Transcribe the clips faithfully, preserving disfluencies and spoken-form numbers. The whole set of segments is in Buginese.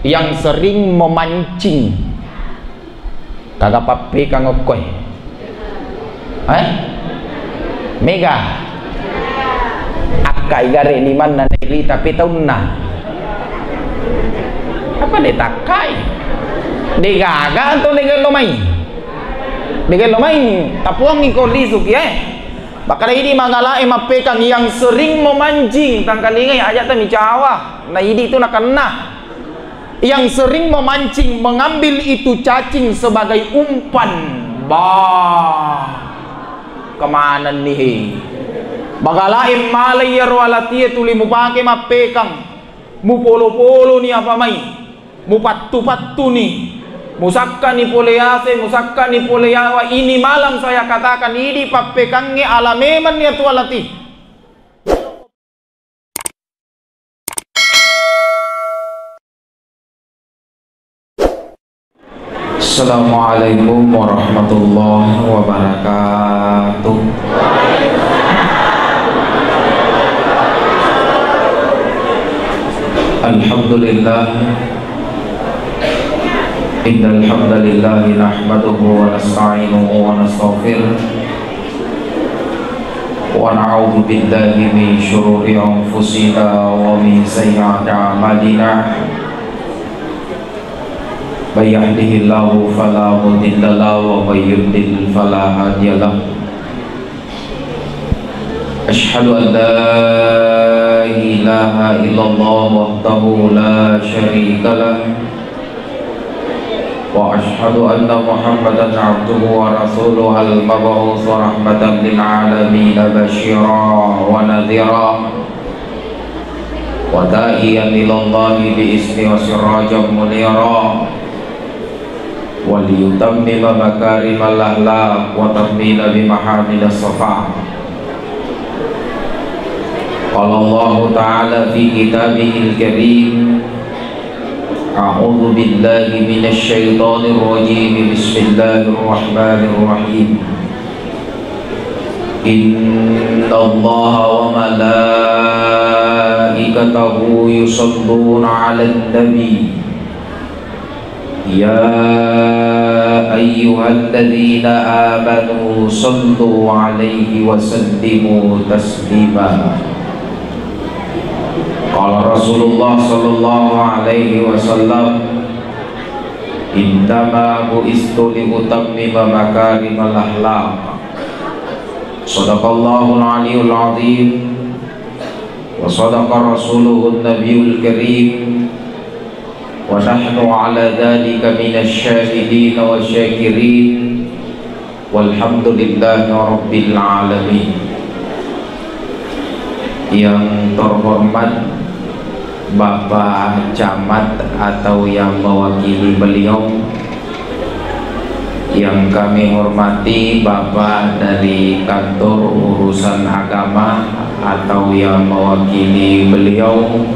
Yang sering memancing. Kaga pappekang okkoe. Eh? Mega. Akkai gare limanna nairi tapi taunna. Apa de takkai? De gaga atau de gello mai? De gello mai. Tapuangi ko lisuki, eh. Bakala idi magalae mappekang yang sering memancing, tangkalingai aja tamicawa. Na idi tu nakenna. Yang sering memancing, mengambil itu cacing sebagai umpan. Bah, kemanenni he? Bagalae malai iyaro alatie tuli mupake mappekang, mupolo-poloni apa mai, mupattu-pattuni, musakkani pole ase, musakkani pole yawa. Ini malam saya katakan, idi pappekangnge ala memenni atu alati. Assalamualaikum warahmatullahi wabarakatuh. Alhamdulillah. Innal hamdalillah nahmaduhu wa nasta'inuhu wa nastaghfiruh. Wa na'udzu billahi min syururi anfusina wa min sayyiati a'malina. May yahdihillahu fala mudilla lahu wa may yudlil fala hadiya lahu. Asyhadu an la ilaha illallah wahdahu la syarika lah. Wa asyhadu anna Muhammadan abduhu wa rasuluh al-mab'uts rahmatan lil alamin basyira wa nadhira wa da'iyan ilallahi bi izni wa sirajan munira wa liyutammima makarimal akhlaq wa tahmila bi mahamidas syafaah. Qala Allahu ta'ala fi kitabihil karim, a'udzu billahi minasy syaithanir rajim. Bismillahirrahmanirrahim. Innallaha wa malaikatahu yusalluna 'alan nabi. Ya ayyuhalladzina amanu sallu 'alaihi wa sallimu taslima. Qala Rasulullah sallallahu alaihi wasallam, "Innama bu'istu liutammima makarimal akhlaq." Sadaqallahul aliyul azim wa sadaqa rasuluhun nabiyul karim. Wa nahnu ala dzalika minasy syahidin wa syakirin. Walhamdulillahi rabbil alamin. Yang terhormat Bapak Camat atau yang mewakili beliau, yang kami hormati Bapak dari Kantor Urusan Agama atau yang mewakili beliau,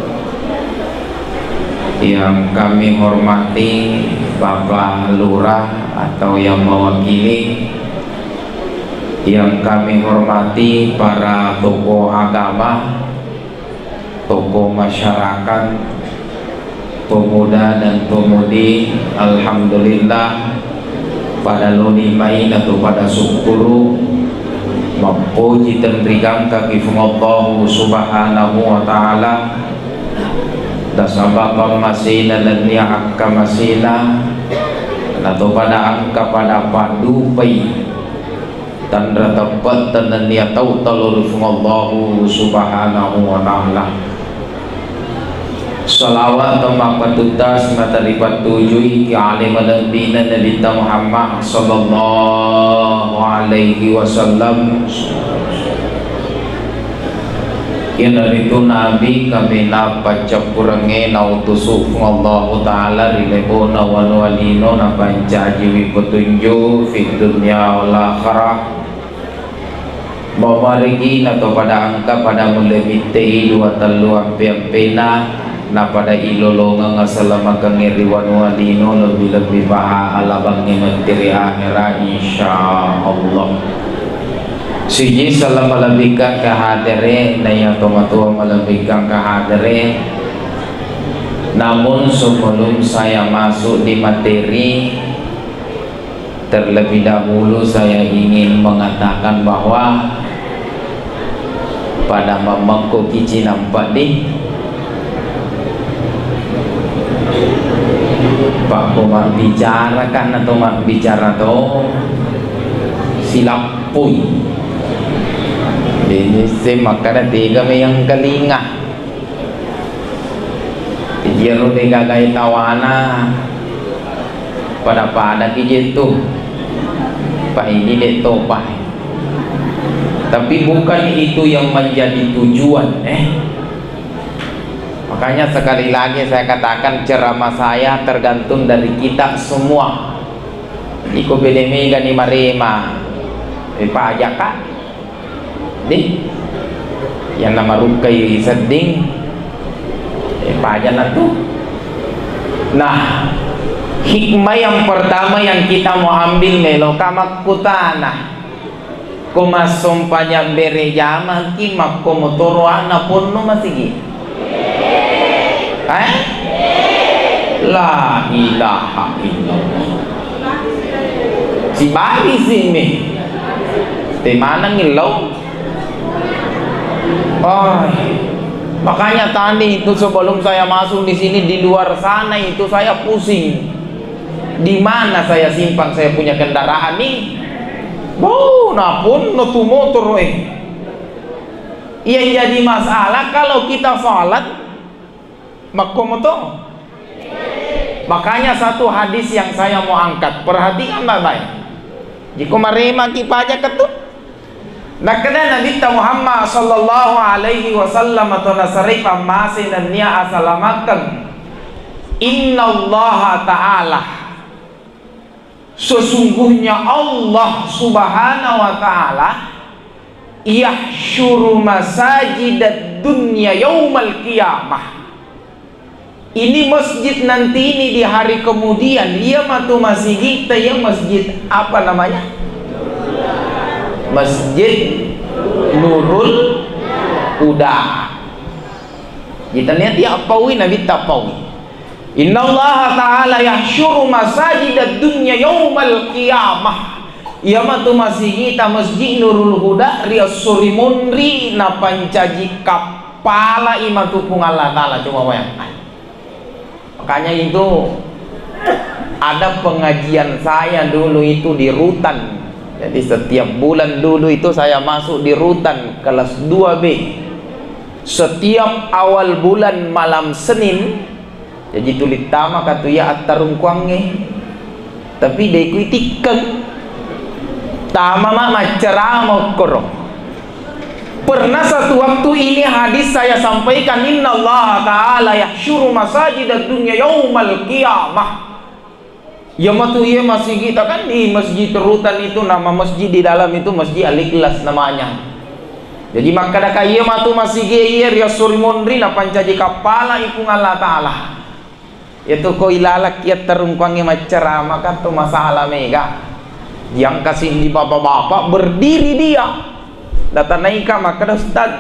yang kami hormati Bapak Lurah atau yang mewakili, yang kami hormati para tokoh agama, tokoh masyarakat, pemuda dan pemudi, alhamdulillah, pada loni mai natu pada sukkuru, mappoji tenrigangkaki Fuang Allahu Subhanahu wa Ta'ala, nasaba pammasena nennia akkamasena, nato pada engka pada paddupai tanra teppetta nennia tau talorifung Allahu Subhanahu wa Ta'ala. Salawat temmappatutta simata ripattujui ki ale malebbina Nabitta Muhammad sallallahu alaihi wasallam. Iyanaritu Nabi kaminang paccappurengnge nautusu Fuang Allahu Ta'ala ri lebona wanua lino napancajiwi petunjuk fid dunya wal akhirah. Mamarigi nato pada engka pada mulle mittei dua tellu ampe-ampena napada ilolongeng asalamakengnge ri wanua lino lebbi-lebbi paha alabangnge metti ri ahera insya Allah. Siji salama lebbikan kehadere naiya tomatoa malebbikang kehadere. Namun sebelum saya masuk di materi, terlebih dahulu saya ingin mengatakan bahwa pada mamekko kici nampak di Pak ko mabbicara kan atau mabbicara to silappui. Ini saya makan tiga yang kelinga. Iyaro degaga tawana pada-pada ki je tu. Pak ini dek topa. Tapi bukan itu yang menjadi tujuan, eh. Makanya sekali lagi saya katakan ceramah saya tergantung dari kita semua. Iko bede mega ni marema. Eh, pajaka. Deh, yang nama rukai sedding, eh, pajana tu. Nah, hikmah yang pertama yang kita mau ambil, meloka makkutana. Ko massompajang bere jamaki makko motoro ana ponno masigi. Eh? La ilaha illallah. Sibari sini. Temanang illau. Oh, makanya tadi itu sebelum saya masuk di sini, di luar sana itu saya pusing. Di mana saya simpan saya punya kendaraan nih? Bau, napun no tu motor, eh. Yang jadi masalah kalau kita sholat, makkomoto. Makanya satu hadis yang saya mau angkat, perhatikan baik-baik. Jiko marema ki pajak ketu. Nakkeda Nabitta Muhammad sallallahu alaihi wasallam atau nasarei pammase nennia asalamakkeng. Innallaha ta'ala, sesungguhnya Allah Subhanahu wa Ta'ala, yahsyuru masajidad dunya yaumal qiyamah. Ini masjid nanti ini di hari kemudian, iya matu masigita, iya masjid apa namanya? Masjid Nurul Huda. Kita niat ya apawi, Nabi tapawi. Innallaha ta'ala yahsyuru masajidad dunya yaumal qiyamah. Iya matu masigita Masjid Nurul Huda ri esso ri munri napancaji kappalai matu Puang Allah Ta'ala. Coba bayangkan. Makanya itu ada pengajian saya dulu itu di Rutan. Jadi setiap bulan dulu itu saya masuk di Rutan kelas dua B. Setiap awal bulan malam Senin, jaji tuli tama katu iya attarungkuangnge. Tapi de ku itikkeng. Tama ma maccarama okkoro. Pernah satu waktu ini hadis saya sampaikan, innallaha ta'ala yahsyuru masajidad dunya yaumal qiyamah. Iya matu iya masigita kan di Masjid Rutan itu, nama masjid di dalam itu Masjid Al-Ikhlas namanya. Jadi makkadaka iya matu masigi iya ri esso ri munri napancaji kappalai Puang Allah Ta'ala. Iyatu ko ilalakki attarungkuangnge maccarama kan to masalah mega. Yang kasih di bapak-bapak berdiri dia. Datanaika makkeda, "Ustaz,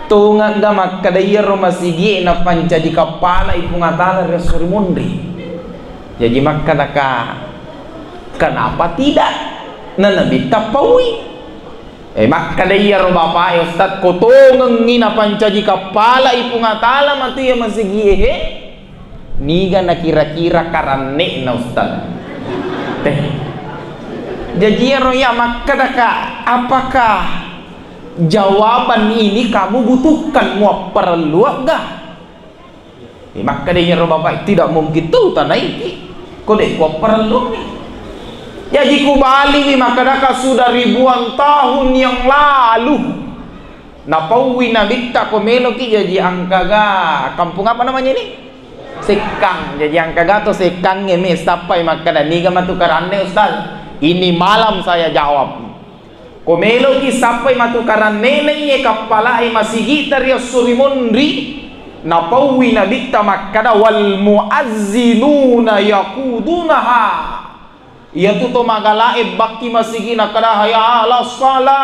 tongegga makkeda iyaro masigie napancaji kappalai Puang Allah Ta'ala ri esso ri munri?" Jaji makkedaka, "Kenapa tidak?" Na Nabi tappaui. Eh, makkeda iyaro bapak e, "Ustaz, ko tongengngi napancaji kappalai Puang Allah Ta'ala matu iya masigie he?" Niga nakira-kira karanne'na, Ustaz? Eh. Jaji iyaro iya makkedaka, apakah jawaban ini kamu butuhkan, muapparelluagga? Eh, makkeda iyaro bapak, tidak mungkin tu tanaiki. Ko de' kuapparellungngi. Jaji kubaliwi makkedaka sudah ribuan tahun yang lalu. Napaui Nabitta ko meloki jaji angkaga kampung apa namanya ini? Sekkang. Jaji angkaga to Sekkangnge me sappai makkeda, "Niga matu karanne, Ustaz?" "Ini malam saya jawab." Ko meloki sappai matu karanne naiye kappala'e masigita ri esso ri monri, napaui Nabitta makkeda, "Wal muazzinuna yaqudunaha." Iyatu to magala'e bakki masigi nakkeda, "Hayya 'alas shalah."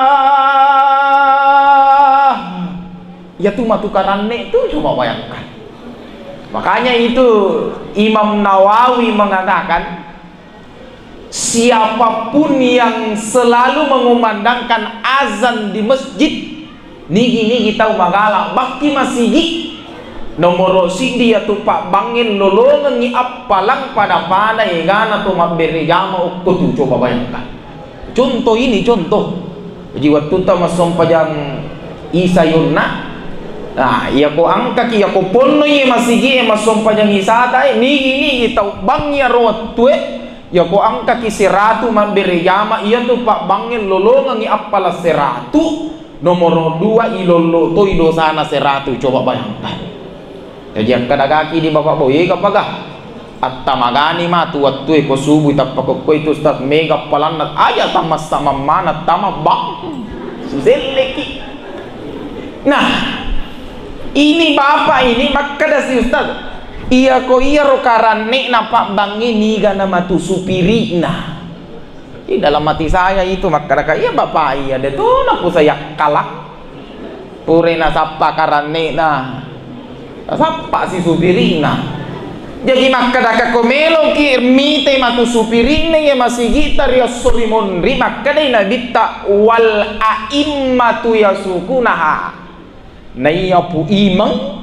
Iyatu matu karanne tu, coba bayangkan. Makanya itu Imam Nawawi mengatakan, siapapun yang selalu mengumandangkan azan di masjid, nigi-nigi tau magala bakki masigi, nomoro siddi iyatu pabbangnge lolongengngi appalang pada-pada egana to mabbere jama okko tu. Coba bayangkan. Contoh ini, contoh. Jadi, wattutta massompajang Isa yonna, nah, iyako angkaki, iyako ponnoi masigi e massompajang Isata e, nigi-nigi tau bang iyaro wettue, iyako angkaki seratu mabbere jama, iyatu pabbangnge lolongengngi appala seratu, nomoro dua, ilollo toi dosana seratu. Coba bayangkan. Jaji akkadagaki di Bapak Boy, ega paga? Attamagani matu wattue ko subuh tappa kokkoi tu Ustaz, mega palanna, aja tamassa mammana tama bang. Siselleki. Nah, ini Bapak ini makkeda si Ustaz, iya ko iyaro karanne na pabbangngi niga na matu supirina. Di dalam hati saya itu makkadaka, iya Bapak iya de tu na pusayakkalang. Pura nasappa karanne'na, nasappa si supirina. Jaji makkedaka ko meloki mitai matu supirina iya masigi'ta ri esso ri monri, makkedai Nabitta, "Wal a'immatu yasukunaha." Naiya Pu Imang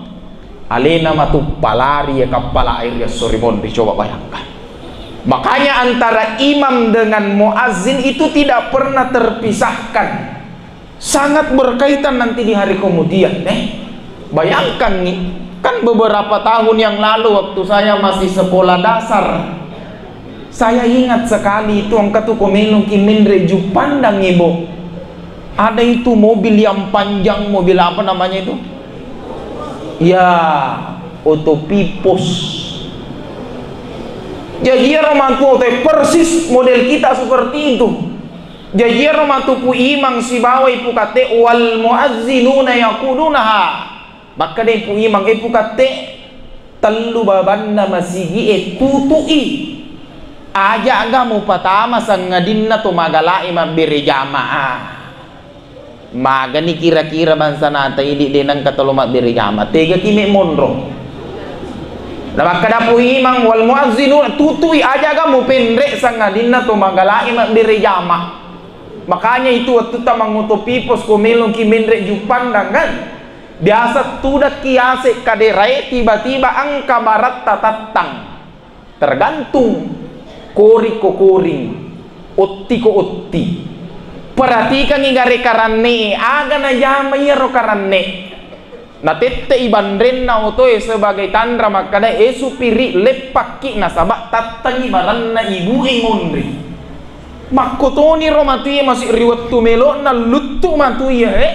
alena matu palari iya kappala ri esso ri monri, coba bayangkan. Makanya antara imam dengan muazzin itu tidak pernah terpisahkan. Sangat berkaitan nanti di hari kemudian, eh. Bayangkan nih, kan beberapa tahun yang lalu waktu saya masih sekolah dasar, saya ingat sekali itu, engka tu ko meloki menre Juppandang, Ibu. Ada itu mobil yang panjang, mobil apa namanya itu? Ya, oto Pipos. Jaji iyaro matu oto persis model kita seperti itu. Jaji iyaro matu Pu Imang sibawa Ipu Katte, "Wal muazzinuna yaqudunaha." Makkedai Pu Imang, "E Pu Katte, tellu babanna masigi'e tutu'i. Aja ga mupatama sangadinna to magala'i mabbere jamaah." Magani kira-kira bangsa nata idi de nengka tolo mabbere jama. Tegaki me monro. Na makkeda Pu Imang, "Wal muazzinu, tutui aja ga mupenre sangadinna to magala'i mabbere jama." Makanya itu wattutta mangoto Pipos ko meloki menre Juppandang kan. Biasa tudakki ase kaderae tiba-tiba engka baratta tattang. Tergantung, koring ko koring, otti ko otti. Perhatikangngi gare karanne, aga najama iyaro karanne. Natette'i banrenna otoe sebagai tanra makkeda, "E supiri, leppakki nasaba tattangi baranna ibue monri." Makkotoniro matu iya masi ri wettu melo'na luttu matu iya, he.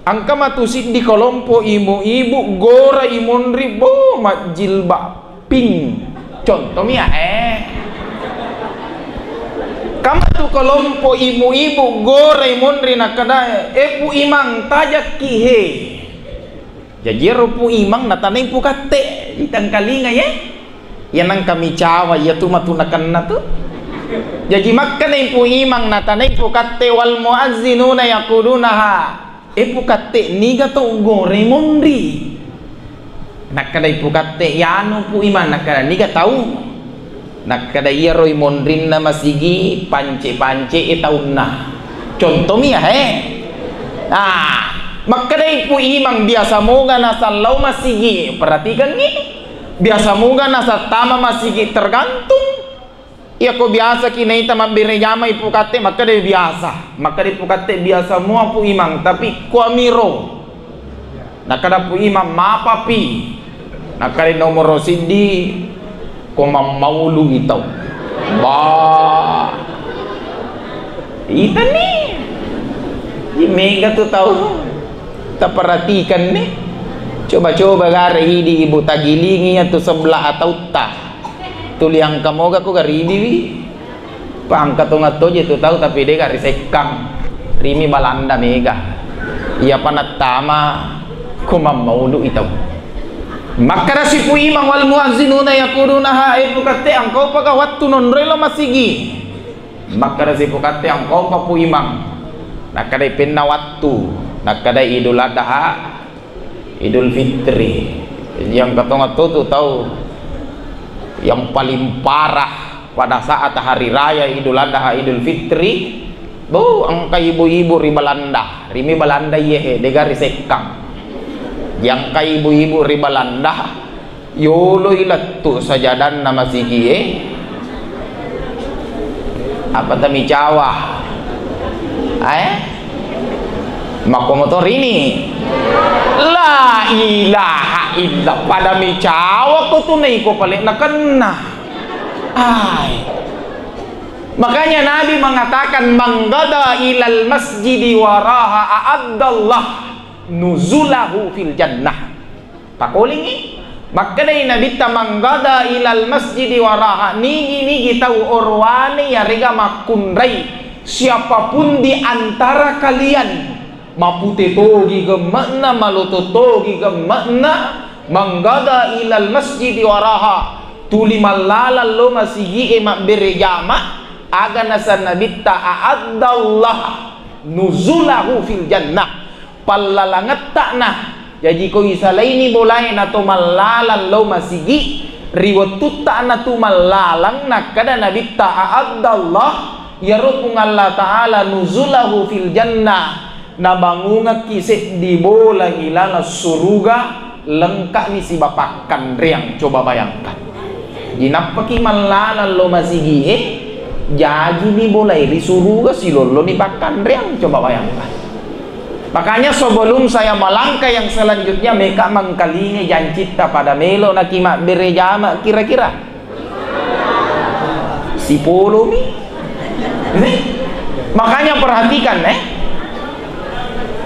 Engka matu siddi kelompo ibu-ibu gora i monri, bo, majjilbab pink. Contomi ya, eh. Engka matu kelompo ibu-ibu gora i monri nakkeda, "E Pu Imang, tajakki he." Jaji ero Pu Imang natanai Pu Katte, itangkalinga ya. Iya nengka micawa, iya tu matu nakenna tu. Jaji makkedai Pu Imang natanai Pu Katte, "Wal muazzinuna yaqudunaha." "E Pu Katte, niga tau gore monri?" Nakkedai Pu Katte, "Yanu Pu Imang," nakkeda, "niga tau?" Nakkeda, "Iyaro i monrinna masigi pance-pance e taunna." Contomi ya, he. Nah, makkedai Pu Imang, "Biasa moga nasallau masigi." Perhatikangngi. Biasa moga nasattama masigi, tergantung. Iyako biasaki naita mabbere jama i Pu Katte, makkeda biasa. Makkeda Pu Katte, "Biasa mua Pu Imang, tapi kuamiro." Nakkeda Pu Imang, "Mapapi." Nakkeda nomoro siddi, "Ko mammaulu i tau." Ba. Itani. Ji mega tu tau. Taperhatikan ni. Coba-coba gare idi ibu tagilingi iyatu sebelah atautta. Tuli engka moga ko garibiwi. Pangka tongattoje tu tau, tapi de gari sekkang. Rimi Balanda mega. Iyapa nattama ko mammaulu i tau. Makkeda si Pu Imang, "Wal muazzinuna yaqudunaha," e Pu Katte, engkau paga wattu nonroi lo masigi. Makkeda si Pu Katte, "Engkau pa Pu Imang." Nakkeda penna wattu, nakkeda Idul Adha, Idul Fitri. Yang katong tu tau yang paling parah pada saat hari raya Idul Adha, Idul Fitri, bo, engka ibu-ibu ri Balanda, rimi Balanda iye he, dega ri Sekkang. Yang ka ibu-ibu ri Balanda, yoloi lettu sajadanna masigie. Apa tamicawa? Eh? Makko motorini? La ilaha illa, pada micawa ko tu naiko pale nakenna. Ai. Makanya Nabi mengatakan, "Man ghada ilal masjidi waraha a'addallah nuzulahu fil jannah." Pakolingi, makkedai Nabitta, "Man ghada ilal masjidi waraha," nigi-nigi tau orowane yarega makkunrai, siapapun di antara kalian, mapute togi gemme'na, maloto togi gemme'na, "Man ghada ilal masjidi waraha," tuli mallalang lo masigi'e mabbere jama, aga naseng Nabitta, "A'addallah nuzulahu fil jannah." Pallalangetta'na. Jaji ko isalaini bolae na to mallalang lao masigi, ri wettutta na tu mallalang, nakkeda Nabitta, "A'addallah, iyaro Puang Allah Ta'ala nuzulahu fil jannah, nabangungekki seddi bola ilaleng suruga, lengka'ni siba pakkanreang." Coba bayangkan. Jinappaki mallalang lo masigie, jajini bolae ri suruga, silolloni pakkanreang. Coba bayangkan. Makanya sebelum saya melangkah yang selanjutnya, meka mengkalingai jancitta pada melo naki mabbere jama kira-kira? Sipolomi. Nih. Makanya perhatikan, eh.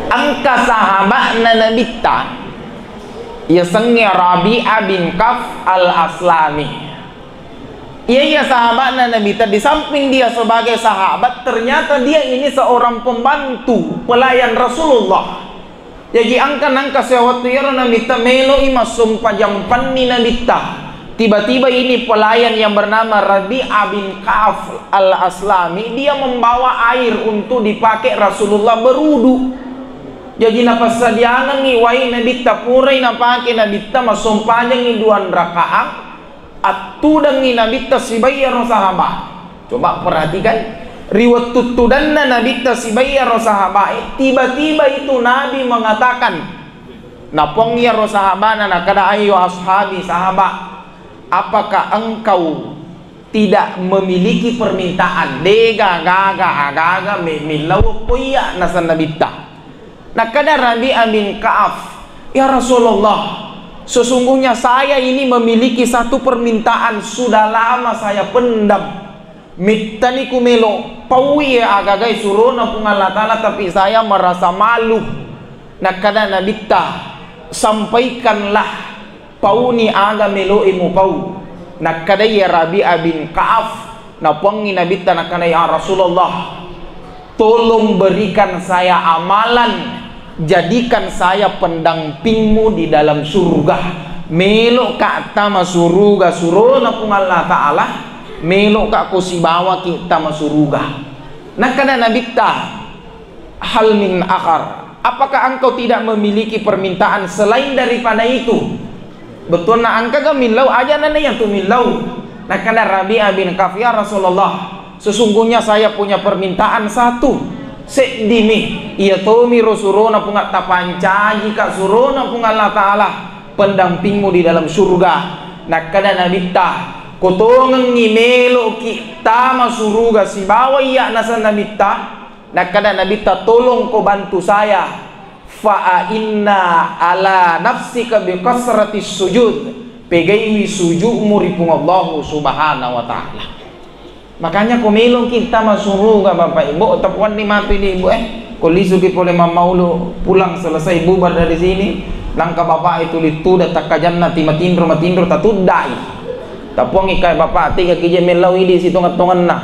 Engka sahabatna Nabitta, yasengnge Rabi'ah bin Kaf al-Aslami. Iya, iya, sahabatna Nabitta, di samping dia sebagai sahabat, ternyata dia ini seorang pembantu, pelayan Rasulullah. Jaji engka nengka sewaktu iyaro Nabitta meloi massompajang panni Nabitta. Tiba-tiba ini pelayan yang bernama Rabi'ah bin Ka'af al-Aslami, dia membawa air untuk dipakai Rasulullah berudu. Jaji napassadiangengngi wai Nabitta, purai napake Nabitta massompajangngi duang rakaang, attudengngi Nabitta sibawa iyaro sahaba. Coba perhatikan, ri wettu tudanna Nabitta sibawa iyaro sahabae, tiba-tiba itu Nabi mengatakan, napuang iyaro sahabana, nakkeda, "Ayo ashabi, sahaba, apakah engkau tidak memiliki permintaan?" Dega gaga agaga me-, millau ko iya naseng Nabitta. Nakkeda Rabi'ah bin Ka'af, "Ya Rasulullah, sesungguhnya saya ini memiliki satu permintaan sudah lama saya pendam. Mittani ku melo paui agagai surona Puang Allah Ta'ala, tapi saya merasa malu." Nakkeda Nabitta, "Sampaikanlah, pauni aga meloe mupau." Nakkeda iya Rabi'ah bin Ka'af, napuangngi Nabitta, nakkeda, "Ya Rasulullah, tolong berikan saya amalan, jadikan saya pendampingmu di dalam surga. Meloka tama suruga surona Puang Allah Ta'ala, meloka ko sibawaki tama suruga." Nakkeda Nabitta, "Hal min akhar? Apakah engkau tidak memiliki permintaan selain daripada itu?" Bettuanna engkaga millau, aja nana yang tu millau. Nakkeda Rabi'ah bin Ka'af, "Ya Rasulullah, sesungguhnya saya punya permintaan satu. Seddimi, iya tomiro surona Puang, tapancajika surona Puang Allah Ta'ala pendampingmu di dalam surga." Nakkeda Nabitta, "Ko tongengngi meloki tama suruga sibawa iya naseng Nabitta?" Nakkeda Nabitta, "Tolong ko bantu saya. Fa inna ala nafsika bi kasratis sujud. Pegaiwi sujudmu ri Puang Allahu Subhanahu wa Ta'ala." Makanya ko meloki tama suruga, Bapak Ibu, tapuanni matu ini, Ibu, eh. Ko lisuki pole mammaulu, pulang selesai bubar dari sini, nangka Bapak itu littu datang ke jannah, ti matinro, matinro, tatuddai. Tapuangi kai Bapak, tiga kije mellau idi sitonget-tongenna.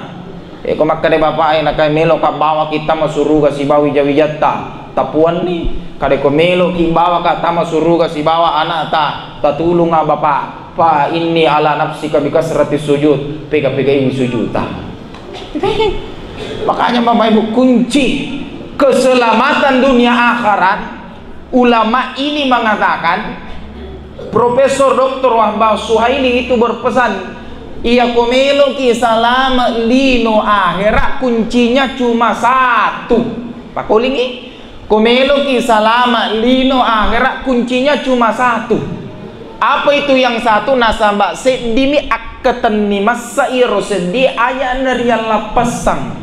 E, ko makkeda bapa'e, nakai meloka bawaki tama suruga sibawa wija-wijatta, tapuanni. Kada ko meloki bawaka tama suruga sibawa anakta, tatulunga bapa. Fa inni ala nafsika bi kasrati sujud, pega-pegai sujudta. Makanya Bapak Ibu, kunci keselamatan dunia akhirat, ulama ini mengatakan, Profesor Doktor Wahbah Suhaili itu berpesan, "Iya ko meloki salama lino akhirat, kuncinya cuma satu." Pakolingi, ko meloki salama lino akhirat, kuncinya cuma satu. Apa itu yang satu? Nasaba seddimi akkatenni massa iyaro seddi aja nariallappassang.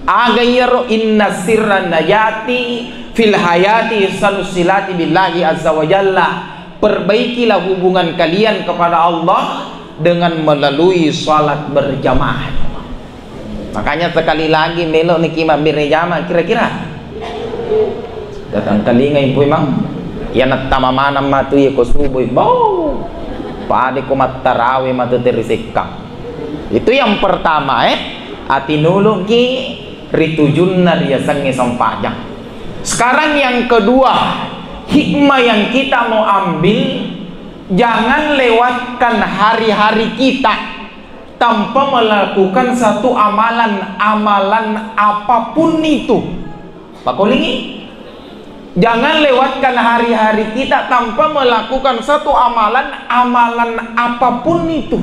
Aga iyaro inna sirran najati fil hayati salusilati billahi azza wa jalla. Perbaikilah hubungan kalian kepada Allah dengan melalui salat berjamaah. Makanya sekali lagi melo niki mabbere jama kira-kira. Datang telinga ibu imang. Ya nattama manang matu ya ko subui. Bau. Pade ko mattarawe matu terisekka. Itu yang pertama, eh. Atinuluki ritujunna riasengnge sempajang. Sekarang yang kedua, hikmah yang kita mau ambil, jangan lewatkan hari-hari kita tanpa melakukan satu amalan, amalan apapun itu. Pakolingi, jangan lewatkan hari-hari kita tanpa melakukan satu amalan, amalan apapun itu.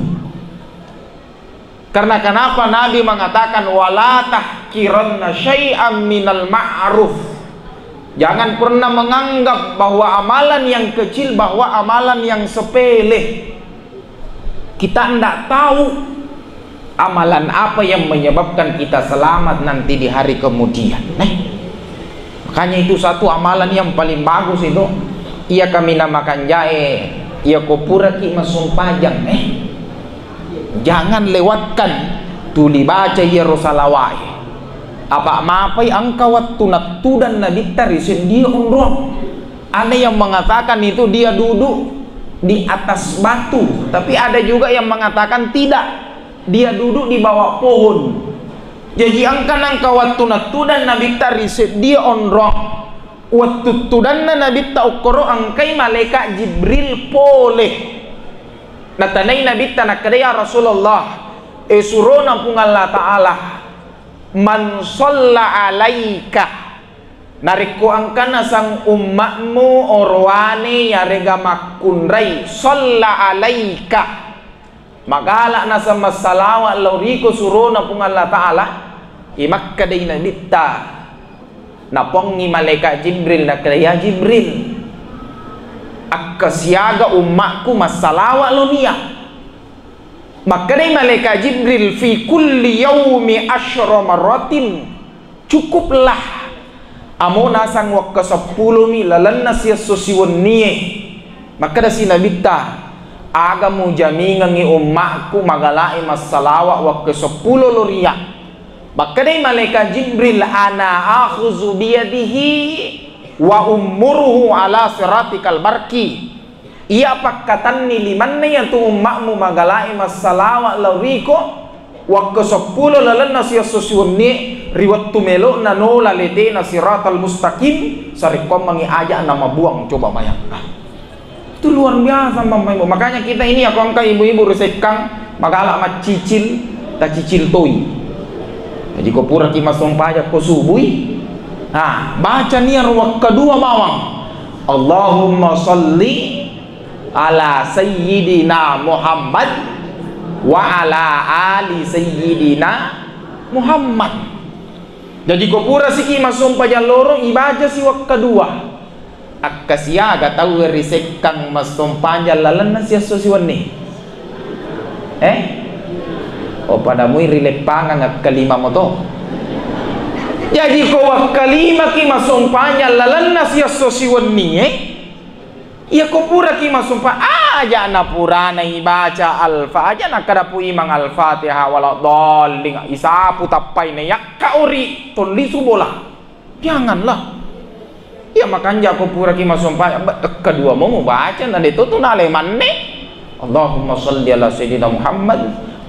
Karena kenapa Nabi mengatakan, "Wala tahkiranna syai'an minal ma'ruf." Jangan pernah menganggap bahwa amalan yang kecil, bahwa amalan yang sepele. Kita ndak tahu amalan apa yang menyebabkan kita selamat nanti di hari kemudian. Nah, makanya itu satu amalan yang paling bagus itu, iya kaminang makan jae, iya ko puraki massumpajang, eh. Jangan lewatkan tuli baca iyaro salawae. Apa mapai engka wettu nattudang Nabitta ri seddie onrong. Ada yang mengatakan itu dia duduk di atas batu, tapi ada juga yang mengatakan tidak, dia duduk di bawah pohon. Jaji engka nengka wettu nattudang Nabitta ri seddie onrong. Wettu tudanna Nabitta okkoro engkai malaikat Jibril pole. Natanai Nabitta nakkeda, "Ya Rasulullah, e surona Puang Allah Ta'ala, man shalla alaika, narekko engka nasang umma'mu orowane yarega makkunrai, shalla alaika, magala naseng massalawa lao riko surona Puang Allah Ta'ala." Imakkedai Nabitta, napongi malaikat Jibril, nakkeda, "Ya Jibril, akkasiaga umma'ku massalawa lo nia." Makkedai malaikat Jibril, "Fi kulli yaumi asyra marratin." Cukuplah amo nasang wakkaseppulomi lalenna siesso siwennie. Makkedasi Nabitta, "Aga mujamingengngi umma'ku magala'i massalawa wakkaseppulo lo ria?" Makkedai malaikat Jibril, "Ana akhuzu biyadihi wa ummuruhu ala siratikal barki." Iya pakkatanni limanna iyatu umma'mu magala'i massalawa lao riko, wakkaseppulo lalenna siesso siwennie, ri wettu melo'na nola letena siratal mustaqim, sarekkoammengngi aja namabuang, coba bayangkan. Itu luar biasa, Bapak Ibu. Makanya kita ini ya, ko engka ibu-ibu risekkang magala maccicil, tacicil toi. Jadi ko puraki massompajang ko subui, nah, baca nia ro wakkadua bawang. Allahumma salli ala sayyidina Muhammad wa ala ali sayyidina Muhammad. Jadi ko pura siki massompajang loro, ibaca si wakkadua. Akkasiaga tau risekkang massompajang lalenna siesso siwenni. Eh? Oh, pada mui rileppangang akkalima moto. Jaji ko wakkalimaki massompajang lalenna siesso siwenni, eh? Iya ko puraki massompa, aja na purana ibaca Al-Fa-, aja nakkada Pu Imang Al-Fatihah wala dhalling, isapu tappai na yakka ori tollisu bola. Janganlah. Iya makanja ko puraki massompa, ba-, kedua mo mubaca, na de to tu nale manne. Allahumma salli ala sayyidina Muhammad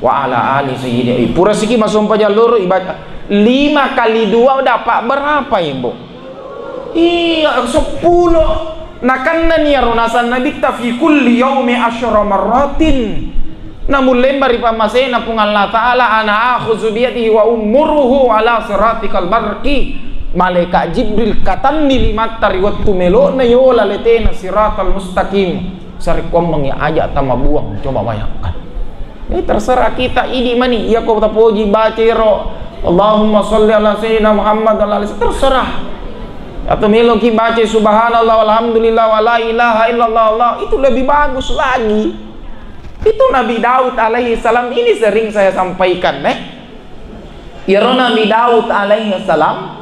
wa ala ali sayyidina. Eh, pura siki massompa jalloro ibaca lima kali dua dapat berapa, Ibu? Iya, seppulo. Nakannani iyaro naseng Nabitta, "Fi kulli yaumi asyra marratin." Namullembari pammasena Puang Allah Ta'ala, "Ana akhuzu biyadihi wa ummuruhu ala siratikal barki." Malaikat Jibril katanni limatta ri wettu melo'na yola letena siratal mustaqim. Sarekkuammengngi aja tamabuang, coba bayangkan. Ini terserah kita, idi mani. Iya ko tapoji baca ero, Allahumma sholli ala sayyidina Muhammad wa ala ali, terserah. Atau meloki baca subhanallah walhamdulillah wa la ilaha illallah, Allah, itu lebih bagus lagi. Itu Nabi Daud alaihi salam ini sering saya sampaikan, eh. Iyaro Nabi Daud alaihi salam,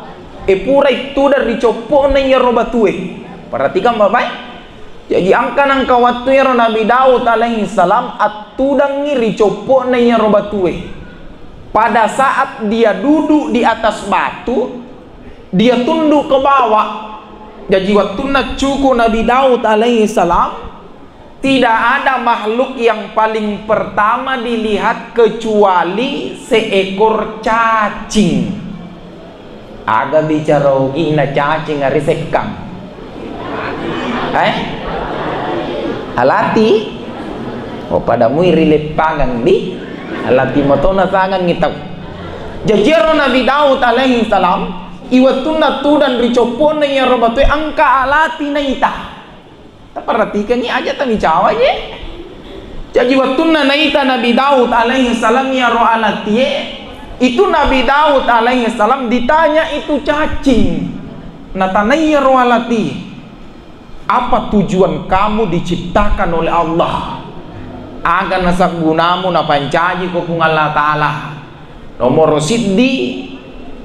e, pura ittudang ri coppo'na iyaro batue. Perhatikan baik-baik. Jaji engka nengka wattu iyaro Nabi Daud alaihi salam attudangngi ri coppo'na iyaro batue. Pada saat dia duduk di atas batu, dia tunduk ke bawah. Jaji wattunna cuku Nabi Daud alaihi salam, tidak ada makhluk yang paling pertama dilihat kecuali seekor cacing. Aga bicara ogina cacing ari sekkang? Eh? Alati? Oh, pada mui ri leppangang di? Alati matona sangangngi tau. Jaji ero Nabi Daud alaihi salam, iwettunna tudang ri coppo'na iyaro batue engka alati naita. Taperhatikangngi aja tamicawa je. Jaji wettunna naita Nabi Daud alaihi salam iyaro alatie, itu Nabi Daud alaihi salam ditanya itu cacing. Natanai iyaro alati, "Apa tujuan kamu diciptakan oleh Allah?" Aga nasabbunamu napancaji ko Puang Allah Ta'ala? Nomoro siddi,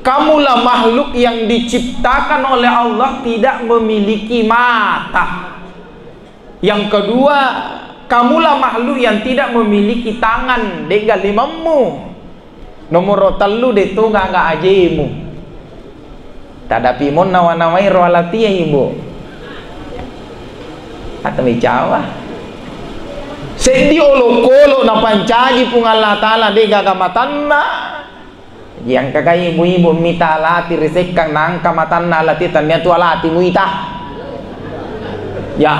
kamulah makhluk yang diciptakan oleh Allah tidak memiliki mata. Yang kedua, kamulah makhluk yang tidak memiliki tangan, de'ga limemmu. Nomoro tellu, de' to gaga ajemu. Tadapi monna nawa-nawai ro alatie, Ibu. Atau micawa. Seddi olokolo napancaji Puang Allah Ta'ala de' gaga matanna. Jadi engkaga ibu-ibu mita alati ri sekkang naengka matanna alati, tania tu alati muita. Ya.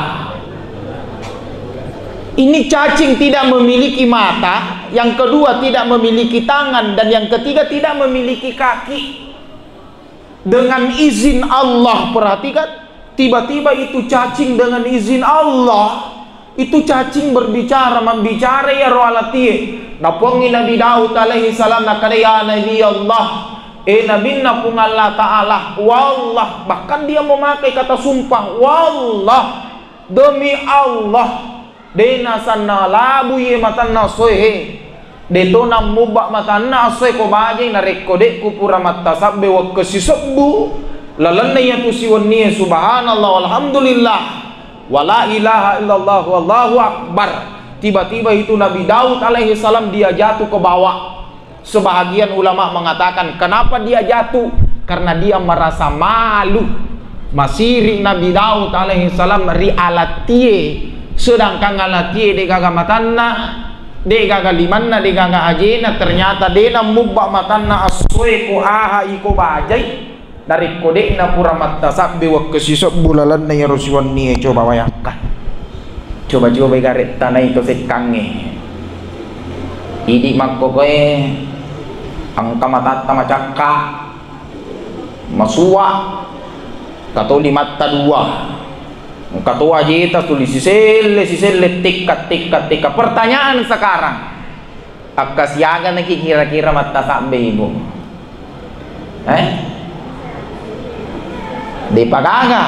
Ini cacing tidak memiliki mata, yang kedua tidak memiliki tangan, dan yang ketiga tidak memiliki kaki. Dengan izin Allah, perhatikan, tiba-tiba itu cacing dengan izin Allah, itu cacing berbicara, mambicara iyaro alatie. Napuangngi Nabi Daud alaihi salam, nakkeda, "Ya Nabi Allah, eh Nabinna Puang Allah Ta'ala, wallah," bahkan dia memakai kata sumpah, "Wallah, demi Allah, de' nasanna labu iye matanna essoe he. De' to nammubba matanna essoe ko bajai narekko de' kupura mattasabbe wekkesisebbu lalenna iyatu siwennie, subhanallah walhamdulillah, wala ilaha illallah wallahu akbar." Tiba-tiba itu Nabi Daud alaihi salam dia jatuh ke bawah. Sebahagian ulama mengatakan, kenapa dia jatuh? Karena dia merasa malu. Masiri Nabi Daud alaihi salam ri alatie, sedangkan alatie de' gaga matanna, de' gaga limanna, de' gaga ajena, ternyata de' nammubba matanna essoe ko aha iko bajai. Narekko de'na pura mattasabbe wekkesisebbu lalenna iyaro siwennie, coba bayangkan. Coba-coba gare' tanai to sekkangnge. Idi' makkokoe engka matatta macakka, masua, engka to limatta dua, engka to ajeta tuli siselle, siselle, tekka, tekka, tekka. Pertanyaan sekarang, akkasiaganaki kira-kira mattasabbe, Ibu? Eh? De'pa gaga.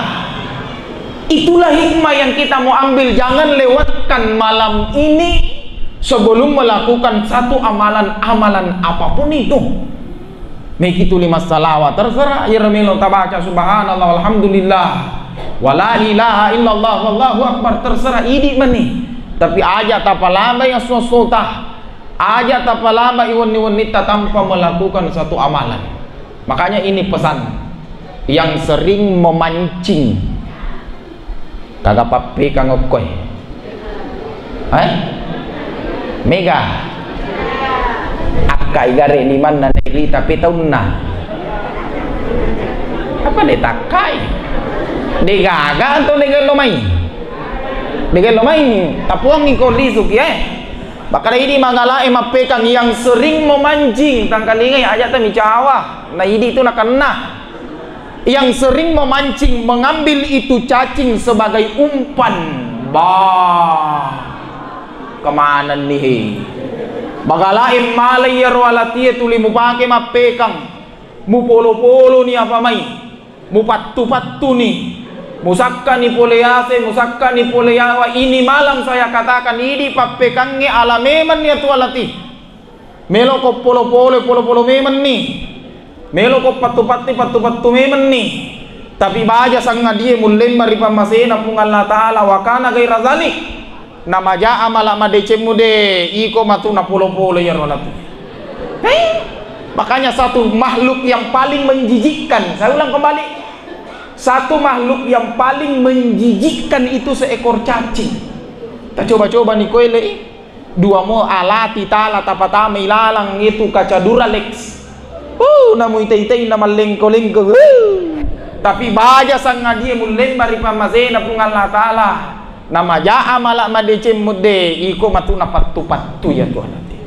Itulah hikmah yang kita mau ambil. Jangan lewatkan malam ini sebelum melakukan satu amalan, amalan apapun itu. Meki tuli massalawa, terserah, iyaro melo tabaca subhanallah walhamdulillah wala ilaha illallah wallahu akbar, terserah, idi' mani. Tapi aja' tapalabai esso-essota. Aja' tapalabai wenni-wennitta tanpa melakukan satu amalan. Makanya ini pesan yang sering memancing. Kaga pappekang okkoe. Eh? Mega. Akkai gare' limanna nairita pe taunna. Apa de' takkai? De' gaga atau de' gello mai? De' gello mai. Tapuangngi ko lisuki, eh. Makkeda idi' mangalae mappekang yang sering memancing, tangkalingai aja' tamicawa. Na idi' tu nakenna. Yang sering memancing, mengambil itu cacing sebagai umpan Bah, kemanenni he. Bagalae mala iyaro alatie tuli mupake mappekang. Mupolo-poloni apa mai. Mupattu-pattuni. Musakkani pole yase, musakkani pole yawa. Ini malam saya katakan, idi pappekangnge ala memenni atu alati. Meloko polo-polo, polo-polo memenni. Meloko pattu-patti, pattu-pattu memenni. Tapi baja sangadie mullemma ri pammasena Puang Allah Ta'ala, wa kana ghaira zalik. Namaja amala madecemmu de, iko matu napolo-polo iyaro latu. Hei, makanya satu makhluk yang paling menjijikkan, saya ulang kembali, satu makhluk yang paling menjijikkan itu seekor cacing. Tacoba-coba ni koe le. Dua mo alati tala tapatama ilalang itu kaca Duralex. Uh, namu ita-itai na mallengko-lengko. Uh. Tapi baja sangadie mullemma ri pammasena Puang Allah Ta'ala. Namaja amala madeceng mudde, iko matu napattu-pattu ya Tuhan ati.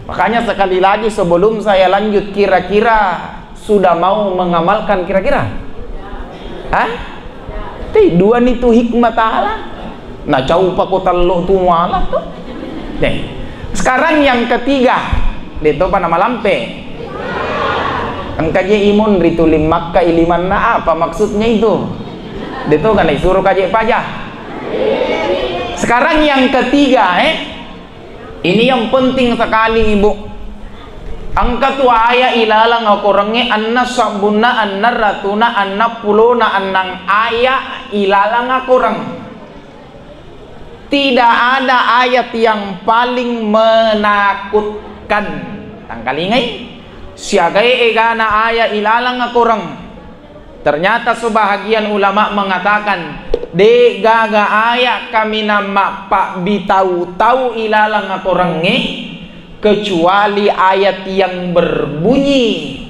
Makanya sekali lagi sebelum saya lanjut, kira-kira sudah mau mengamalkan kira-kira? Hah? Te, dua nitu hikmah ta'ala. Nah, caupa ko tello tu muala tu. Nih. Sekarang yang ketiga, de topa namalampe. Engka je imun ritu limmakka ilimanna, apa maksudnya itu? De to kan disuruh kaje paja. Sekarang yang ketiga, eh. Ini yang penting sekali, Ibu. Engka tu aya ilalang akorengnge, anna sabbunna, anna ratuna, anna pulona, annang aya ilalang akoreng. Tidak ada ayat yang paling menakutkan. Tangkalingai, siagai egana aya ilalang akoreng. Ternyata sebahagian ulama mengatakan, de gaga aya kaminang mappabbitau-tau ilalang akorengnge, kecuali ayat yang berbunyi,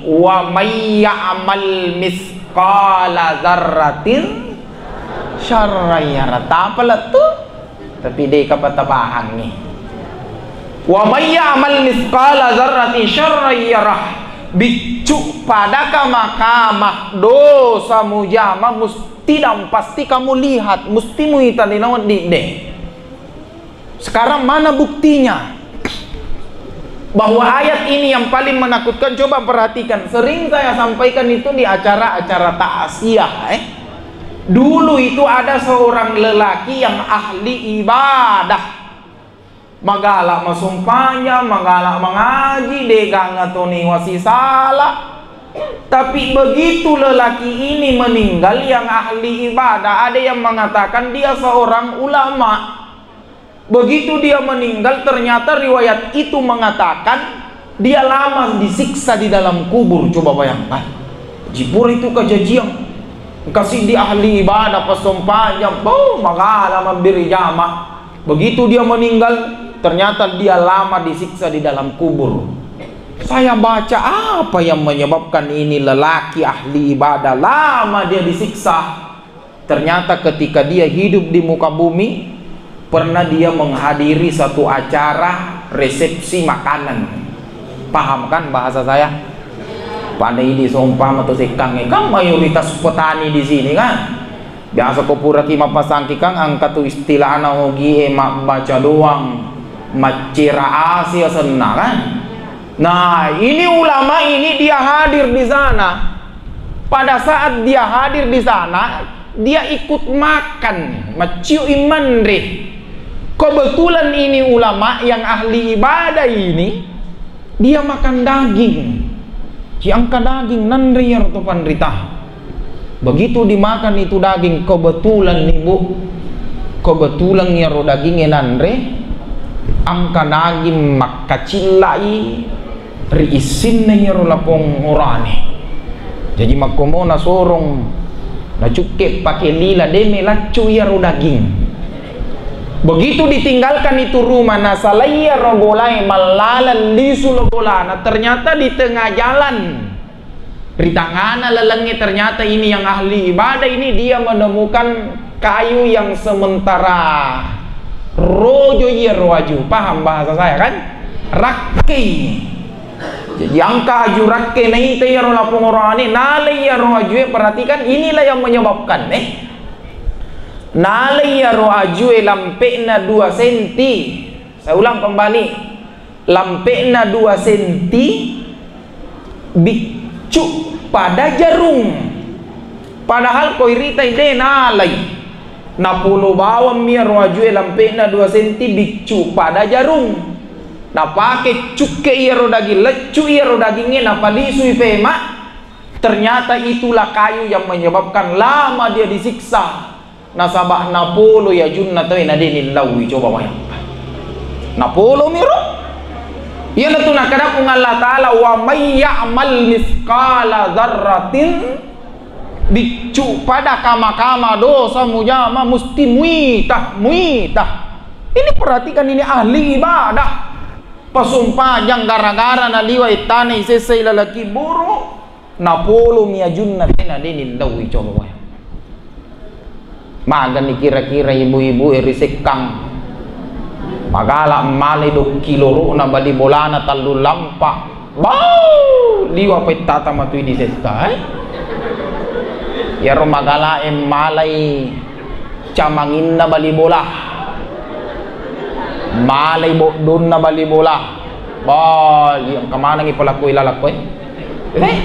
"Wa may ya'mal mitsqala dzarratin syarran yarah." Tapa lettu? Tapi de ka patabahangngi. "Wa may ya'mal mitsqala dzarratin syarran yarah." Biccu padaka makama dosa mujama, musti dan pasti kamu lihat, musti muita lino di de. Sekarang mana buktinya bahwa ayat ini yang paling menakutkan? Coba perhatikan, sering saya sampaikan itu di acara-acara takziah, eh. Dulu itu ada seorang lelaki yang ahli ibadah. Magala masumpajang, magala mangaji, de ganga toni wasisala. Tapi begitu lelaki ini meninggal, yang ahli ibadah, ada yang mengatakan dia seorang ulama. Begitu dia meninggal, ternyata riwayat itu mengatakan dia lama disiksa di dalam kubur. Coba bayangkan. Jipura itu kejadian. Kasih di ahli ibadah, passompajang, oh, magala mabbiri jama. Begitu dia meninggal, ternyata dia lama disiksa di dalam kubur. Saya baca, apa yang menyebabkan ini lelaki ahli ibadah lama dia disiksa? Ternyata ketika dia hidup di muka bumi, pernah dia menghadiri satu acara resepsi makanan. Paham kan bahasa saya? Pada ini seumpama tu sekkang, eh, kan mayoritas petani di sini kan. Biasa ko puraki mappasangki kan engka tu istilahna ogie mabbaca doang, maccera asi asenna kan. Nah, ini ulama ini dia hadir di sana. Pada saat dia hadir di sana, dia ikut makan, macciu manre. Kebetulan ini ulama yang ahli ibadah ini, dia makan daging. Ciangka daging, nanre iyaro to panrita. Begitu dimakan itu daging, kebetulan nih, Bu, kebetulan iyaro dagingnge nanre, angka daging makkacillai ri issinna iyaro lapong orane. Jaji makkomo nasorong, nacukke pake lila, de melaccu iyaro daging. Begitu ditinggalkan itu rumah, nasalai iyaro bolae, mallaleng lisu lo bolana, ternyata di tengah jalan, ri tangana lalengnge, ternyata ini yang ahli ibadah ini, dia menemukan kayu yang sementara rojo iyaro aju. Paham bahasa saya kan? Rakkei. Jadi angka aju rakke naita iyaro lapong orane, nalai iyaro ajue, perhatikan, inilah yang menyebabkan, eh. Nalai iyaro ajue lampe'na dua senti. Saya ulang kembali. Lampe'na dua senti, biccu pada jarung. Padahal ko iritai de nalai. Napolo bawammi iyaro ajue lampe'na dua senti, biccu pada jarung. Napake cukke iyaro daging, leccu iyaro dagingnge, napalisui pema. Ternyata itulah kayu yang menyebabkan lama dia disiksa. Nasaba napoloi ajunna tauwe na de nillaui, coba bayangkan. Napolomiro. Iyanatu nakkeda Puang Allah Ta'ala, "Wa may ya'mal mitsqala dzarratin," biccu pada kama-kama dosa mujama musti muita, muita. Ini perhatikan, ini ahli ibadah. Pasumpajang gara-gara naliwa ittana isessai lalaki buru. Napolomi ajunna tena de nillaui, coba wae. Magani kira-kira ibu-ibu e ri Sekkang. Magala malai dokki lorona bali bolana tallu lampa. Bau! Liwa pettata matui di setta, eh? Iyaro magala e malai camanginna bali bola. Malai boddonna bali bola. Bali, engka manengi pelaku ilala koe. Eh,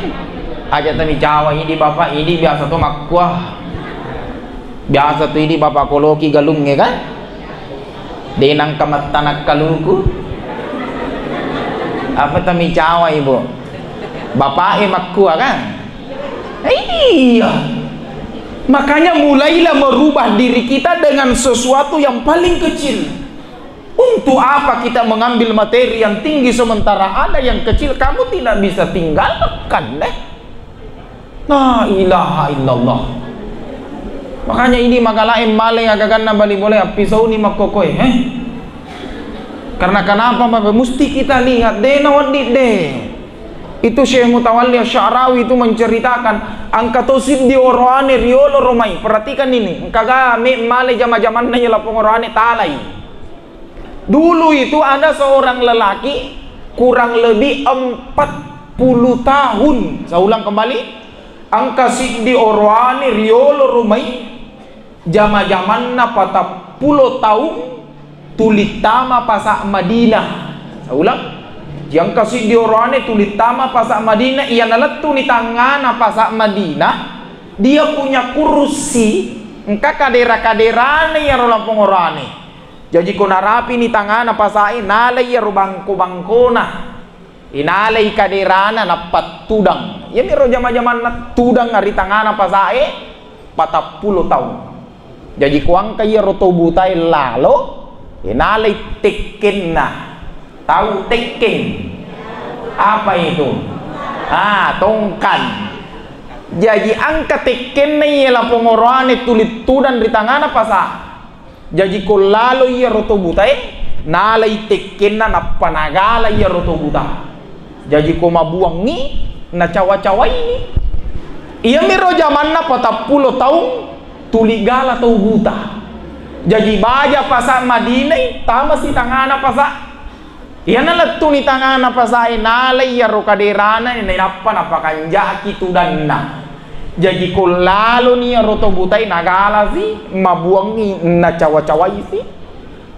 aja tami cawa idi bapak, idi biasa to makkua. Biasa tu idi bapak koloki galungnge kan? De nangka mattanak kaluku. Apa tami cawa ibu? Bapak e makkua kan? Iya. Makanya mulailah merubah diri kita dengan sesuatu yang paling kecil. Untuk apa kita mengambil materi yang tinggi sementara ada yang kecil kamu tidak bisa tinggalkan, eh? La ilaha illallah. Makanya ini magala e malai agaganna bali bola, appisauni makkokoe, eh? Karena kenapa, Bapak? Mesti kita lihat, de nawedding de. Itu Syekh Mutawalli Asy-Sya'rawi itu menceritakan, engka to siddi oroane riolo romai. Perhatikan ini, engka ga me malai jama-jamanna iya lapong oroane talai. Dulu itu ada seorang lelaki kurang lebih empat puluh tahun. Saya ulang kembali, engka siddi oroane riolo romai jama-jamanna patappulo taung tuli tama pasa Madinah. Saya ulang. Engka siddi oroane tuli tama pasa Madinah, iya nalettuni tangngana pasa Madinah, dia punya kursi, engka kadera-kaderana iyaro lapong oroane. Jaji ko narapini tangngana pasa e, nalai iyaro bangko-bangkona. Inalai kaderana nappa tudang. Iyamiro jama-jamanna tudang ri tangngana pasa e patappulo taung. Jaji ko engka iyaro to buta e lalo, inalai tekkenna. Tahu tekkeng? Apa itu? Ah, tongkat. Jaji engka tekkenna iya lapong oroane tuli tudang ri tangngana pasa. Jaji ko lalo iyaro to buta e, nalai tekkenna nappa nagala iyaro to buta. Jaji ko mabuangngi, nacawa-cawaini. Iyamiro jamanna patappulo taung tuli gala tau buta. Jaji baja pasa Madinah i, tamasi tangngana pasa. Iyana lettuni tangngana pasa e, nalai iyaro kaderana, nainappa napakanjaki tudanna. Jaji ko laloni iyaro to buta e, nagalasi, mabuangngi, nacawa-cawaisi.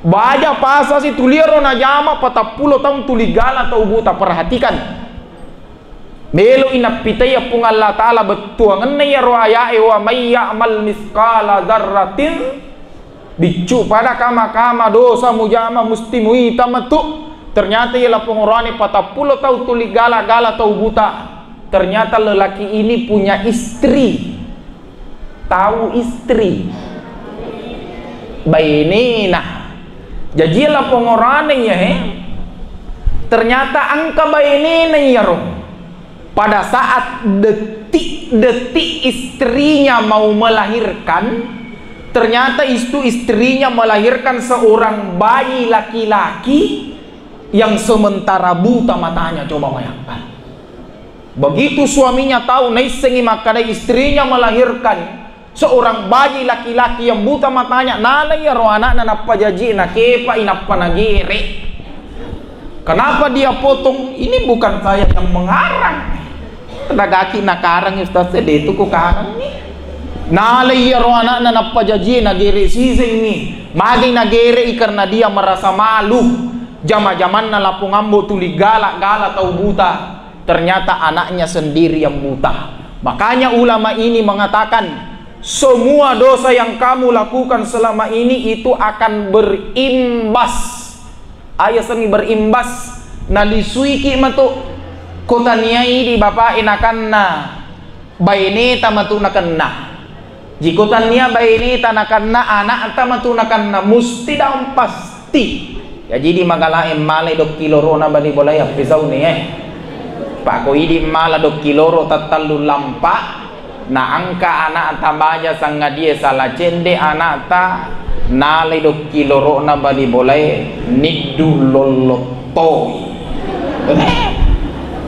Baja pasasi tuli iyaro najama patappulo taung tuli gala tau buta. Perhatikan. Melo'i nappitaiya Puang Allah Ta'ala bettuangenna iyaro aya'e, "Wa may ya'mal mitsqala dzarratin," biccu pada kama-kama dosa mujama musti muita metu. Ternyata iya lapong oroane patappulo tau tuli gala-gala tau buta. Ternyata lelaki ini punya istri. Tahu istri? Bainena. Jaji lapong oroane iya, he. Ternyata engka bainena iyaro. Pada saat detik-detik istrinya mau melahirkan, ternyata itu istrinya melahirkan seorang bayi laki-laki yang sementara buta matanya. Coba bayangkan. Begitu suaminya tahu, naissengi makkada istrinya melahirkan seorang bayi laki-laki yang buta matanya, nalai iyaro anakna nappa jaji, nakepai, nappa nagere. Kenapa dia potong? Ini bukan saya yang mengarang. Tenagaki nakarang, Ustaz, de tu ku karang ni. Nalai iyaro ana'na nappajajie, nagere sisengngi. Magi nagere'i? Karena dia merasa malu. Jama-jamanna Lapong Ambo tuli gala-gala tau buta. Ternyata anaknya sendiri yang buta. Makanya ulama ini mengatakan, semua dosa yang kamu lakukan selama ini itu akan berimbas. Aya sengngi berimbas, nalisuiki matu. Ko tania idi bapa'e nakenna, baineta matu nakenna. Jiko tania baineta nakenna, anakta matu nakenna, musti daung pasti. Jaji di magalae malai dokki lorona bali bolae appesauni, eh. Pako idi mala dokki loro tattallu lampa, naengka anakta baja sangadie sala cende anakta, nalai dokki lorona bali bolae niddu lollottoi.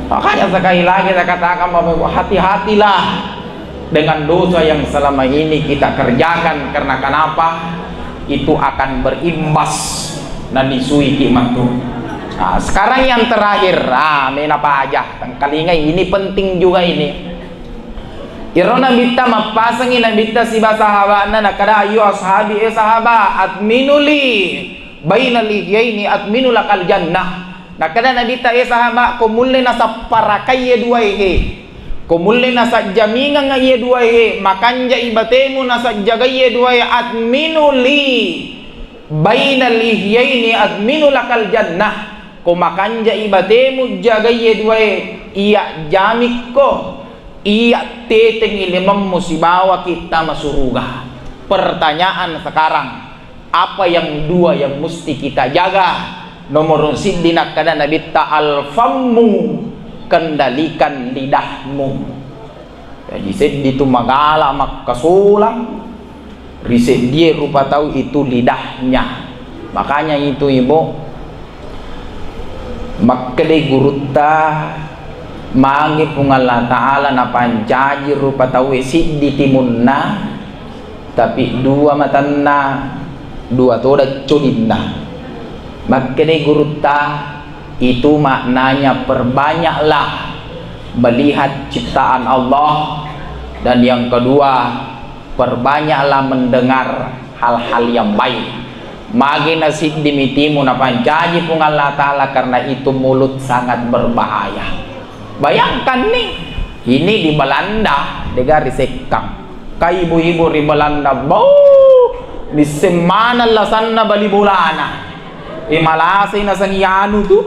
Makanya sekali lagi saya katakan, Bapak Ibu, hati-hatilah dengan dosa yang selama ini kita kerjakan. Karena kenapa? Itu akan berimbas. Nanisuiki matu. Nah, sekarang yang terakhir, ah, mena paja. Tengkalingai, ini penting juga ini. Iro Nabitta mappasengi Nabitta siba sahaba'na, nakada, "Ayu ashabi, eh sahaba, atminuli bainal ihyaini atminu lakal jannah." Nakada Nabitta, "Eh sahaba, ko mulle nasapparakai ye duae he, ko mulle nasajjamingeng ye duae he, makanjai batemu nasajjagai ye duae, atminuli bainal ihyaini atminu lakal jannah." Ko makanjai batemu jagai ye duae, iya jamikko. Iya tetengi limemmu sibawa kita masuruga. Pertanyaan sekarang, apa yang dua yang mesti kita jaga? Nomor siddi nakkada Nabitta, al-fammu, kendalikan lidahmu. Jadi seddi tu magala makkasolang, ri seddie rupa tau itu lidahnya. Makanya itu, Ibu, makkedai gurutta, magi Puang Allah Ta'ala napancaji rupa tauwe siddi timunna, tapi dua matanna, dua toda codinna. Makkedai gurutta, itu maknanya perbanyaklah melihat ciptaan Allah, dan yang kedua, perbanyaklah mendengar hal-hal yang baik. Magi nasiddi mitimu napancaji Puang Allah Ta'ala, karena itu mulut sangat berbahaya. Bayangkan nih, ini di Belanda, dega ri Sekkang. Ka ibu-ibu ri Belanda, bau, nisseng maneng lasanna bali bolana. E, malasai naseng anu tu.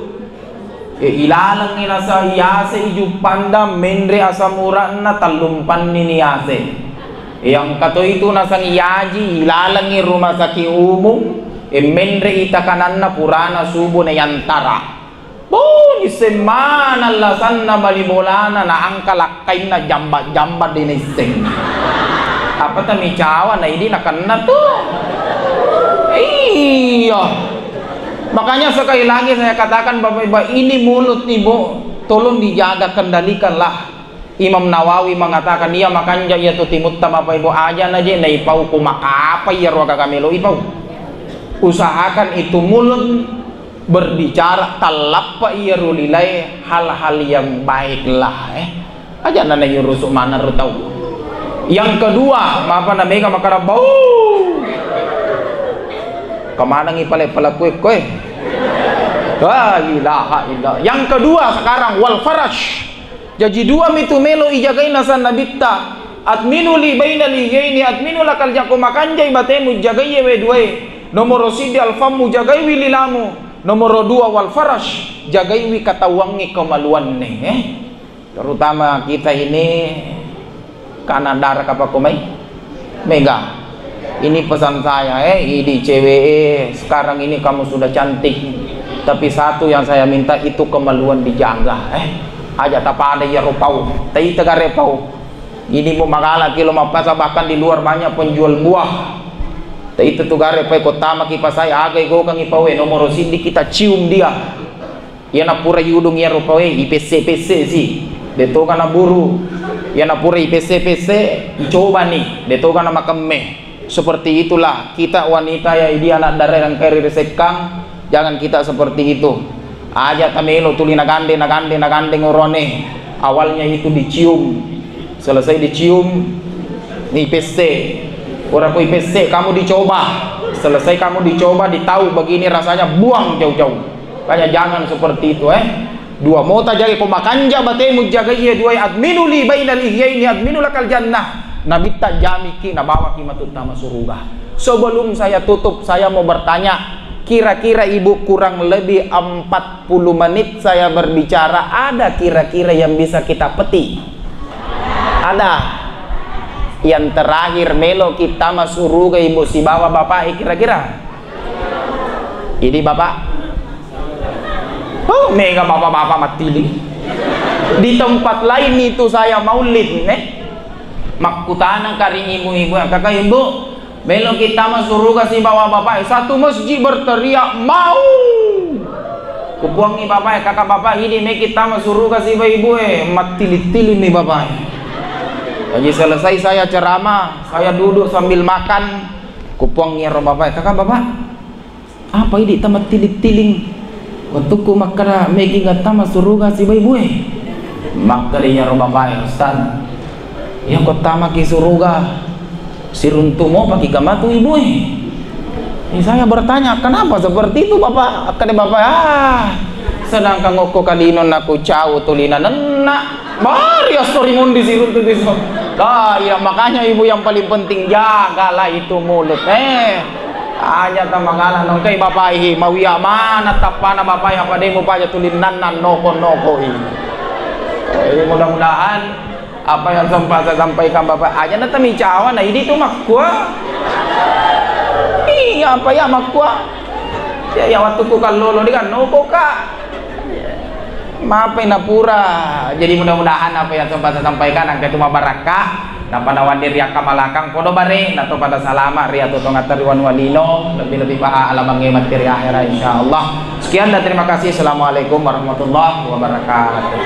E, ilalengngi nasa yase i juppanda, menre asam uratna, tallumpanni ni yase. E, engka to itu naseng yaji, ilalengngi rumah sakit umum, e, menre i takananna purana subuh na yantara. Bo, nisseng maneng lasanna bali bolana, naengka lakkainna jamba-jamba de naisseng. Apa tamicawa na idi nakenna tu. Iya. Makanya sekali lagi saya katakan, Bapak Ibu, ini mulut, Ibu, tolong dijaga, kendalikanlah. Imam Nawawi mengatakan, iya makanja iya tu timutta, Bapak Ibu, aja na je naipau ku makapa iya ruaga kamelo ipau. Usahakan itu mulut berbicara, tallappa iya rulilae hal-hal yang baiklah, eh. Aja na nayurusu maneng ru tau. Yang kedua, mapa na mega makara bau. Kemanangi pale-pale kue, kue. La ilaha illa. Yang kedua sekarang, wal farash. Jaji dua mitu melo ijagai naseng Nabitta. Atminu li baina liyaini, atminu lakal jako, makanjai batemu, jagai yewe duae. Nomoro siddi al fammu, jagaiwi lilamu. Nomoro dua wal farash, jagaiwi katauangnge kemaluanne, eh. Terutama kita ini, kana darah apa komai? Mega. Ini pesan saya, eh, idi cewek, eh, sekarang ini kamu sudah cantik. Tapi satu yang saya minta itu kemaluan dijaga, eh. Aja tapada iya rupau, taita gare pau. Ini mau magala kilo mapasa, bahkan di luar banyak penjual buah. Taita tu gare pai kota maki pasai agai gokang ipau, eh, nomor siddi kita cium dia. Iyana pura yudung iyaro pawe, ipesse-pesse si, de toga naburu. Iyana pura ipesse-pesse, icobani, de toga namakemme. Seperti itulah kita wanita ya, idi anak dara yang keri risekkang, jangan kita seperti itu. Aja tamelo tuli nagande, nagande, nagande ngorone. Awalnya itu dicium, selesai dicium, Ni pesse. Ora koi pesse, kamu dicoba. Selesai kamu dicoba, ditahu begini rasanya, buang jauh-jauh. Makanya jangan seperti itu, eh. Dua mota jaga ko makanja batemu jaga iya dua, adminu li bainal ihyaini adminu lakal jannah. Nabitta jamiki nabawaki matu tama suruga. Sebelum saya tutup, saya mau bertanya, kira-kira ibu kurang lebih empat puluh menit saya berbicara, ada kira-kira yang bisa kita petik? Ada. Yang terakhir, melo kita masuruga ibu sibawa bapak, kira-kira? Ini bapak. Oh, mega bapak-bapak matili. Di tempat lain itu saya maulid, nih. Makkutana kari ibu-ibu, kakak ibu, melo kita masuruga sibawa bapak, satu masjid berteriak, "Mau!" Kupuangngi bapak, "Kakak bapak, ini me kita masuruga sibawa ibu, eh." Mattili-tili nih bapak. Jadi selesai saya ceramah, saya duduk sambil makan. Kupuangngi ro bapak, "Kakak bapak, apa idi tama tiling-tiling? Wettukku makkada megi gattama suruga siba ibue." Makkada iyaro bapae, "Ustaz, iya ko tamaki suruga, siruntu mopaki kamatu ibue?" Eh, saya bertanya, "Kenapa seperti itu, Bapak?" Akkada bapak, "Ah, sedangkan okko kalino naku cau tuli nanenna, bari astori mundi siruntu tiso." Lah, iya, makanya ibu yang paling penting jagalah itu mulut, eh. Aja tamagala nongkai bapai, mawia mana tappana bapai, apa demo paja tulinnanna noko-nokoi. Jadi mudah-mudahan apa yang sempat saya sampaikan bapak aja na tamicawa na idi tu makkua. Iya, apa ya makkua? Ya, ya, waktu ku kallolo di kan noko ka. Mapai napura. Jadi mudah-mudahan apa yang sempat saya sampaikan angka itu mabarakka. Napa nawadde ri akka malakang podo bare, nato pada salama ri atu tongatta ri wanua lino, lebih-lebih paha alamangnge matti ri akhera insyaallah. Sekian dan terima kasih. Assalamualaikum warahmatullahi wabarakatuh.